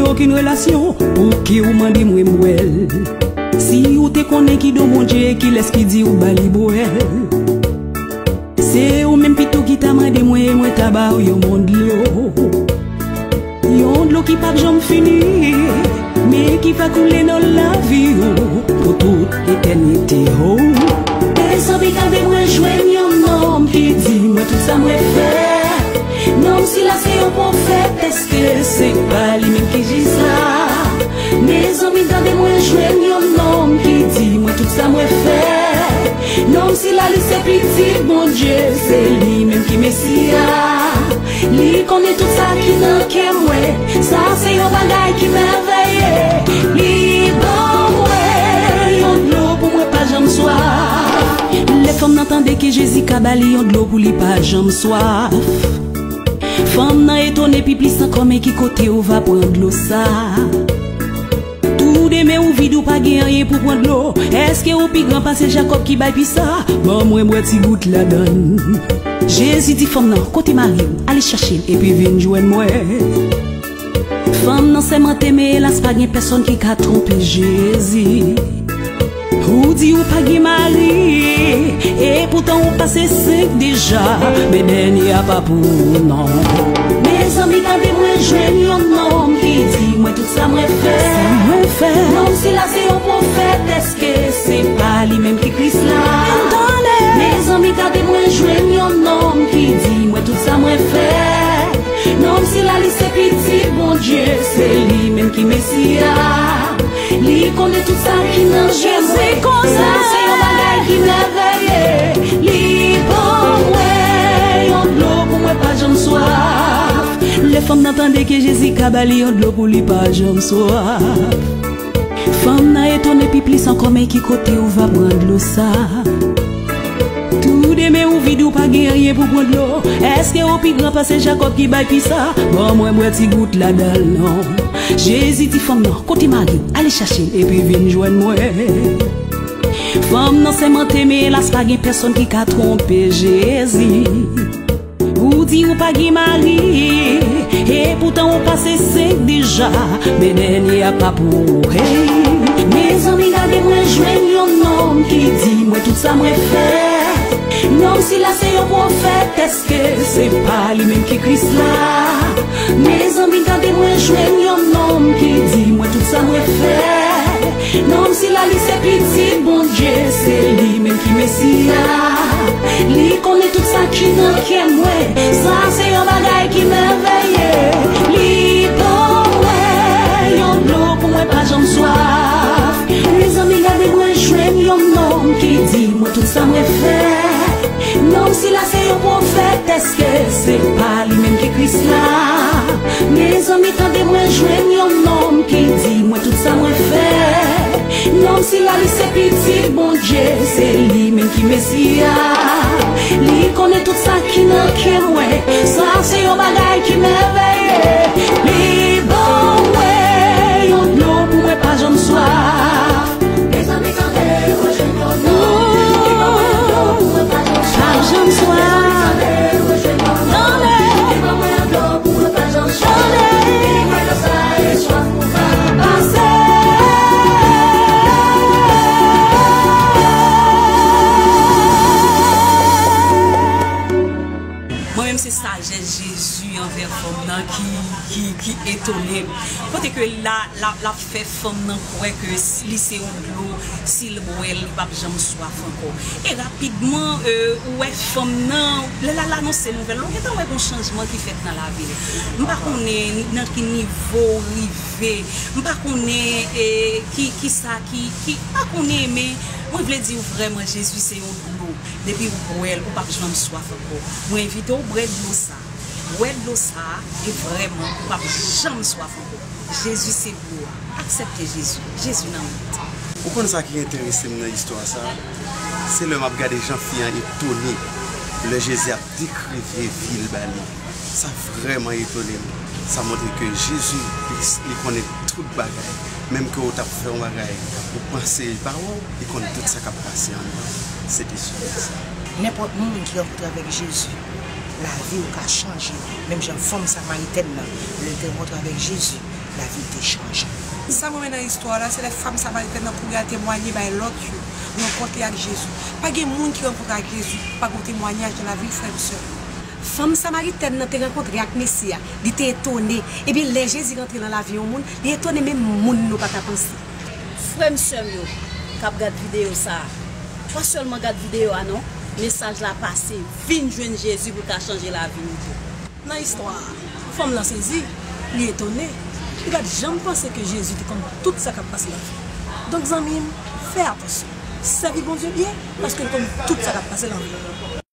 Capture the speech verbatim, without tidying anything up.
Okenn relasyon, oke ou mande mwen m bwè l. Si ou te konnen ki don Bondye, kilès ki di ou ba li bwè l? Se ou menm pito ki ta mande mwen, e mwen ta ba ou yon bon dlo. Yon dlo ki p ap janm fini, men ki va koule nan lavi ou pou tout etènite. Oh. Mezanmi, gade mwen jwenn yon nonm ki di mwen tout sa mwen fè. Nonm sila se yon pwofèt, èske se pa li menm ki di sa? Mezanmi, gade mwen jwenn yon nonm ki di mwen tout sa mwen fè. Nonm sila li se pitit Bondye, se li menm ki Mesi a. Li konnen tout sa ki nan kè mwen, sa se yon bagay ki mèveye. Li ban mwen yon dlo pou mwen pa janm swaf. Lè fanm nan tande ke Jezi ka ba li yon dlo pou li pa janm swaf, fanm nan etone pi plis ankò, men ki kote ou va pran dlo sa? Tou de men ou vid, ou pa gen anyen pou pran dlo. Èske ou pi gran pase Jakòb ki bay pis sa? Ban mwen bwè ti gout ladan l. Jezi di fanm nan, kote mari w? Ale chache l epi vin jwenn mwen. Fanm nan sèmante, men elas pa gen pèsonn ki ka twonpe Jezi. Ou di ou pa gen mari, e poutan ou pase senk deja, men dènye a pa pou ou non. Mezanmi, gade mwen jwenn yon nonm ki di mwen tout sa mwen fè. Sa mwen fè. Nonm sila se yon pwofèt, èske se pa li menm ki Kris la? Mezanmi, gade mwen jwenn yon nonm ki di mwen tout sa mwen fè. Nonm sila li se pitit Bondye, se li menm ki Mesi a. Li konnen tout sa ki nan kè mwen. Sa se yon bagay ki mèveye. Li ban mwen yon dlo pou mwen pa janm swaf. Lè fanm nan tande ke Jezi ka ba li yon dlo pou li pa janm swaf, fanm nan etone pi plis ankò, men ki kote ou va pran dlo sa? Tou de men ou vid, ou pa gen anyen pou pran dlo. Èske ou pi gran pase Jakòb ki bay pis sa? Ban mwen bwè ti gout ladan l non. Jezi di fanm nan, kote mari w? Ale chache l epi vin jwenn mwen. Fanm nan sèmante, men elas pa gen pèsonn ki ka twonpe Jezi. Ou di ou pa gen mari, e poutan ou pase senk deja, men dènye a pa pou ou. Hey. Mezanmi, gade mwen jwenn yon nonm ki di mwen tout sa mwen fè. Nonm sila se yon pwofèt, èske se pa li menm ki Kris la? Mezanmi, gade mwen jwenn yon nonm ki di mwen tout sa mwen fè. Nonm sila li se pitit Bondye, se li menm ki Mesi a. Li konnen tout sa ki nan kè mwen, sa se yon bagay ki mèveye. Li ban mwen yon dlo pou mwen pa janm swaf. Mezanmi, gade mwen jwenn yon nonm ki di mwen tout sa mwen fè. Nonm sila se yon pwofèt, èske se pa li menm ki Kris la? Mezanmi, tande mwen jwenn yon nonm ki di mwen tout sa mwen fè. Nonm sila li se pitit Bondye, se li menm ki Mesi a. Li konnen tout sa ki nan kè mwen, sa se yon bagay ki mèveye. Li ban mwen yon dlo pou mwen pa janm swaf. Mezanmi, tande mwen jwenn yon nonm ki ban mwen yon dlo pou mwen pa janm swaf. Tande. Mwen menm, se sajès Jezi anvè fanm nan ki, ki, ki etone m. Kote ke la, la, l ap fè fanm nan kwè ke s-, li se yon dlo, si l bwè l, li p ap janm swaf ankò. E rapidman, euh, ou wè fanm nan, lè l al anonse nouvèl la, ou gentan wè gon chanjman ki fèt nan lavi l. M pa konnen nan ki nivo w rive, m pa konnen, eh, ki, ki sa ki, ki, m pa konnen, men mwen vle di w vrèman, Jezi se yon dlo. Depi w bwè l, ou p ap janm swaf ankò. Mwen envite w bwè dlo sa. Bwè dlo sa a, e vrèman, ou p ap janm swaf ankò. Jezi se dlo a. Aksepte Jezi. Jezi nan wout. Ou konn sa ki enterese m nan istwa sa a? Se lè m ap gade jan fi an etone lè Jezi ap dekreve vi l ba li. Sa vrèman etone m. Sa montre ke Jezi, li, li konnen tout bagay. Menm ke w t ap fè yon bagay, ou panse li pa wè w, li konn tout sa k ap pase anndan. Se te sou sa. Nenpòt moun ki rankontre avèk Jezi, lavi w ka chanje. Menm jan fanm samaritèn nan, lè l te rankontre avèk Jezi, Lavi te chanje. Sa m renmen nan istwa la, se lè fanm Samaritèn nan kouri al temwaye bay lòt yo rankontre ak Jezi. Pa gen moun ki rankontre ak Jezi, pa gen temwayaj nan lavi l, frè m, sè m. Fanm Samaritèn nan te rankontre ak Mesi a, li te etone. Ebyen, lè Jezi rantre nan lavi yon moun, li etone menm moun nou pa ta panse. Frè m, sè m yo k ap gad videyo sa a, pa sèlman gad videyo a non, mesaj la pase, vin jwenn Jezi pou l ka chanje lavi nou tou. Nan istwa a, fanm lan sezi, li etone, li pa t janm panse ke Jezi te konn tout sa k ap pase nan vi l. Donk zanmi m, fè atansyon, sèvi Bondye byen, paske l konn tout sa k ap pase nan vi w.